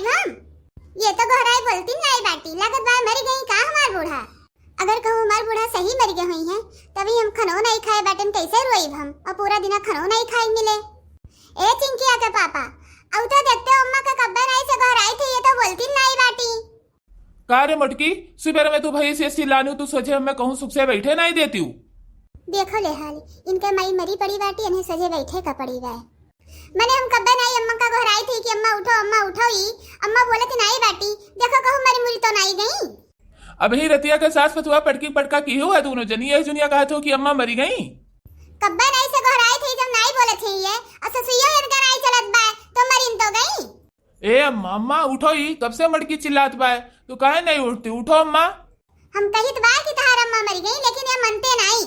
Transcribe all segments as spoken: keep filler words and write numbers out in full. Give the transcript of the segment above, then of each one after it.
हम? ये तो गोहराई बोलती नाई बाटी, लागत बा मरि गई का हमार बूढ़ा? अगर कहूँ हमार बूढ़ा सही मरि गए हुई हैं, तभी हम खनो नाई खाए बाटन, कैसे रोइब हम? और पूरा दिना खनो नाई खाए मिले। ए चिंकिया के पापा, अब तो देखते हो अम्मा का कब्बे नाई से गोहराई थी, ये तो बोलती नाई बाटी। का रे मोटकी, सुबेर में तू भैंस से चिल्लानू, तू सोझे हमें कहूँ सुख से बैठे नाई देती हूँ। देखो ले हाल, इनके माई मरी पड़ी बाटी, इन्हें सोझे बैठे का पड़ी बा। मने हम कब्बे नाई अम्मा का गोहराई थी कि अम्मा उठो, अम्मा उठो, ई अम्मा बोलत नाई बाटी। देखो कहूँ मरी मुरी तो नाई गई। अबही रतिया के सास पतुआ पटकी पटका की हुआ दोनों जनी, यही जुनिया कहत हो कि अम्मा मरी गई। कब्बे नाई से गोहराई थी जब नाई बोलत ही ये, और ससुइयो इनका नाई चलत बा, तो मरिन तो गई। ए अम्मा, अम्मा उठो, ई कब से मटकी चिल्लात बा, तू काहे नहीं उठती? उठो अम्मा। हम कहित बा कि तहार अम्मा मरि गई, लेकिन ये मनते नाई।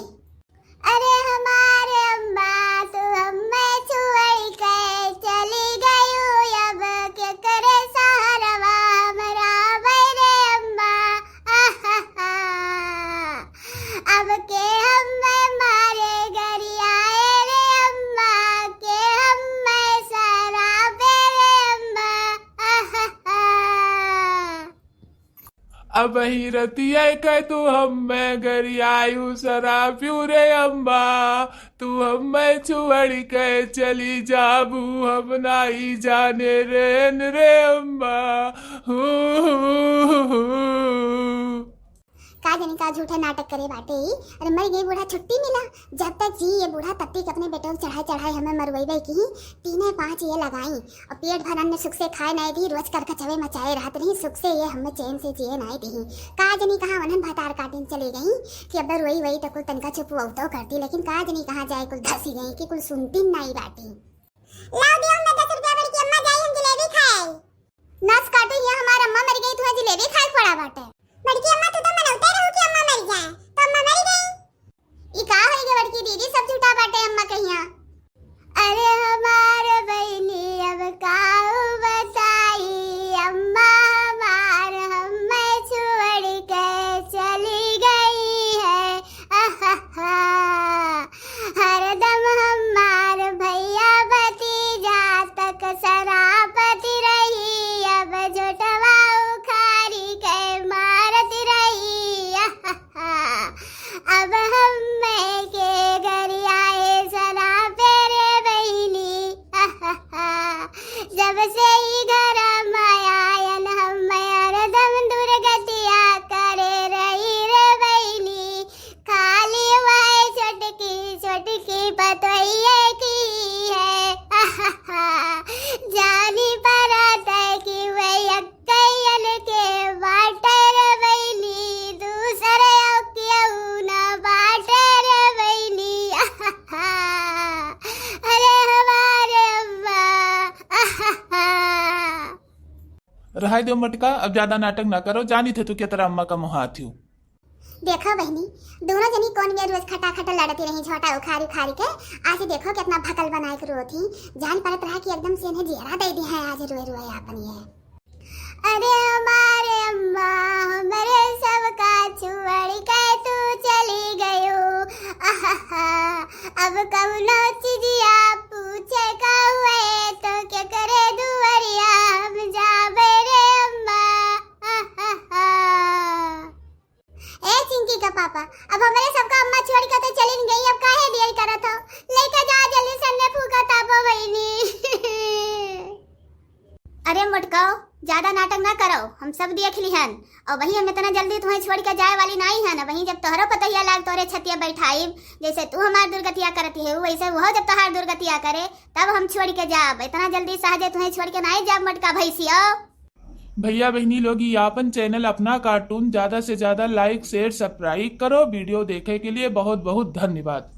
अरे हमारे अम्मा, तू हमें छोड़ के चली गयू, अब केकरे सहारवा हम रहबै रे अम्मा। आहाहा। अब के हमें मारे गरियाए रे अम्मा, के हमें सरापे रे अम्मा। आहाहा। अबही रतिया के तू हमें गरियायू सराप्यू रे अम्मा, तू हमें छोड़ के चली जाबू, हम नाई जाने रेन रे अम्मा। हू, हू, हू, हू। का जानी का झूठा नाटक करे बाटे ई। अरे मर गई बूढ़ा, छुट्टी मिला। जब तक जी ये बूढ़ा तब तक अपने बेटो चढ़ाई चढ़ाई हमें मरवैबे की। तीने पाँच ये लगाई और पेट भर अन्न सुख से खाए नाई दी, रोज करकचवे मचाए रहत रही, सुख से ये हमें चैन से जिए नाई दी। का जनी कहाँ वनन भतार काटिन चली गई कि अब रोई वई तो कुल तनका चुप वौतो करती, लेकिन का जनी कहाँ जाए कुल धसी गई कि कुल सुनती नाई बाटी। लाओ दियो मैं दस रुपया बड़की अम्मा, जाई हम जिलेबी खाए। नस काटू, ये हमार अम्मा मर गई, तुम्हें जिलेबी खाए पड़ा बाटे। बड़की अम्मा, तू तो मनौते रहू कि अम्मा मर जाए, तो अम्मा मर गई। ई का होई गे बड़की दीदी, सब झूठा बाटे अम्मा कहिया। अरे हमार बहिनी अब काऊ बताई, अम्मा हमार हमें छोड़ के चली गई है। आहाहा। हरदम हमार भैया भतीजा तक सरापत रही, अब झोटवा उखारी के मारत रही। आहाहा। अब हम्मे के गरियाए सरापे रे बहिनी। जब से ई घर में आयन हम्मे हरदम दुर्गतिया करे रही रे बहिनी। खाली वह छोटकी, छोटकी पतोहिए की है। जानी परत है कि वह कइयन के बाटे रे बहिनी, दूसर अउ केहू ना बाटे रे बहिनी। अरे हमारे अम्मा। रहाई दो मटका, अब ज्यादा नाटक ना करो, जानी थे तू केतरा अम्मा का मोहात हूँ। देखो बहिनी, दोनों जनी कौन में रोज खटा खटा लड़ती रही, झोटा उखारी उखारी के। आज देखो कितना भकल बनाए के रोत ही। जान पड़त रहा कि एकदम से इन्हें जियरा दे दी है आज रोए रोए आपन ये। अरे हमारे अम्मा, हमरे सबका छोड़ के तू चली गयो। आहा, अब कौनो चीजिया पूछे का हुए तो केकरे दुआरिया हम जाबे रे अम्मा। आहा। ए चिंकी का पापा, अब हमरे सबका अम्मा छोड़ के तो चलिन गई, अब काहे देर करत हो? लेके जा जल्दी से, अन्ने फूका तापो बहिनी। अरे मोटकाओ, ज्यादा नाटक ना करो, हम सब देख लिहन। और वहीं हम इतना जल्दी तुम्हें छोड़ के जाए वाली नाई हन। वहीं जब तोहरो पतोहिया लाग तोहरे छतिया बैठाइब, जैसे तू हमार दुर्गतिया करती है, वैसे वो जब तोहार दुर्गतिया करे, तब हम छोड़ के जाब। इतना जल्दी सहजे तुम्हें छोड़ के नाई जाब मोटका भैंसियो। भैया बहिनी लोग, ये आपन चैनल अपना कार्टून ज्यादा से ज्यादा like, share, subscribe करो। वीडियो देखे के लिए बहुत बहुत धन्यवाद।